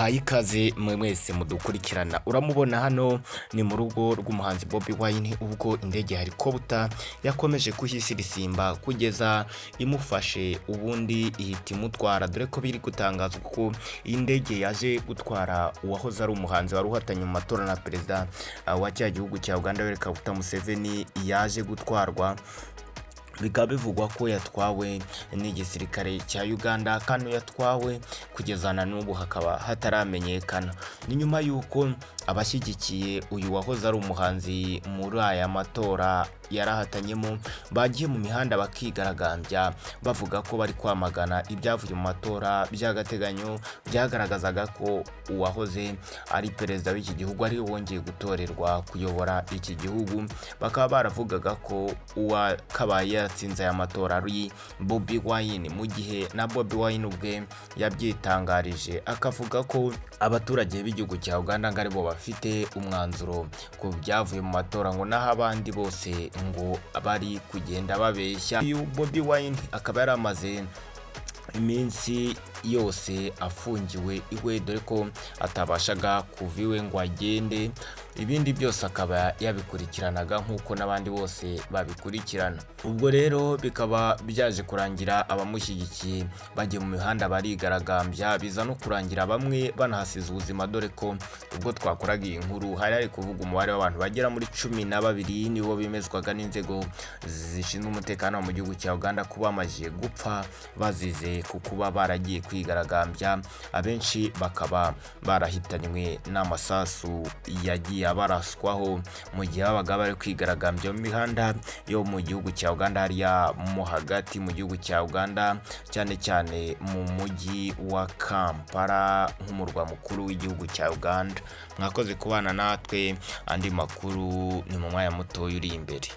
Mbahaye ikaze mwe mwese mudukurikirana. Uramubona hano ni mu rugo rw'umuhanzi Bobi Wine, ubwo indege ya helicopter yakomeje kuhisirisimba kugeza imufashe, ubundi ihita imutwara, dore ko biri gutangazwa ko iyi ndege yaje gutwara uwahoze ari umuhanzi wari uhatanye mu matora na perezida wa cya gihugu cya Uganda Yoweri Kaguta Museveni. Yaje gutwarwa, bikaba bivugwa ko yatwawe n'igisirikare cya Uganda, kandi yatwawe kugeza na n'ubu hakaba hataramenyekana. Ni nyuma y'uko abashyigikiye uyu wahoze ari umuhanzi muri aya matora yarahatanyemo bagiye mu mihanda bakigaragambya, bavuga ko bari kwamagana ibyavuye mu matora by'agateganyo byagaragazaga ko uwahoze ari perezida w'iki gihugu ari we wongeye gutorerwa kuyobora iki gihugu. Bakaba baravugaga ko uwakabaye yaratsinze aya matora ari Bobi Wine, mu gihe na Bobi Wine ubwe yabyitangarije akavuga ko abaturage b'igihugu cya Uganda ngo aribo bafite umwanzuro ku byavuye mu matora, ngo naho abandi bose ngo bari kugenda babeshya. Uyu Bobi Wine akaba yari amaze iminsi yose afungiwe iwe, dore ko atabashaga kuva iwe ngo agende, ibindi byose akaba yabikurikiranaga nk'uko n'abandi bose babikurikirana. Ubwo rero bikaba byaje kurangira abamushyigikiye bagiye mu mihanda barigaragambya, biza no kurangira bamwe banahasize ubuzima, dore ko ubwo twakoraga iyi nkuru hari hari kuvuga umubare w'abantu bagera muri 12 nibo bemezwaga n'inzego zishinzwe umutekano mu gihugu cya Uganda ko bamaze gupfa bazize ku kuba baragiye kwigaragambya, abenshi bakaba barahitanywe n'amasasu yagiye abaraswaho mu gihe babaga bari kwigaragambya mu mihanda yo mu gihugu cya Uganda, hariya mo hagati mu gihugu cya Uganda, cyane cyane mu mujyi wa Kampala nk'umurwa mukuru w'igihugu cya Uganda. Mwakoze kubana natwe, andi makuru ni mu mwanya mutoya uri imbere.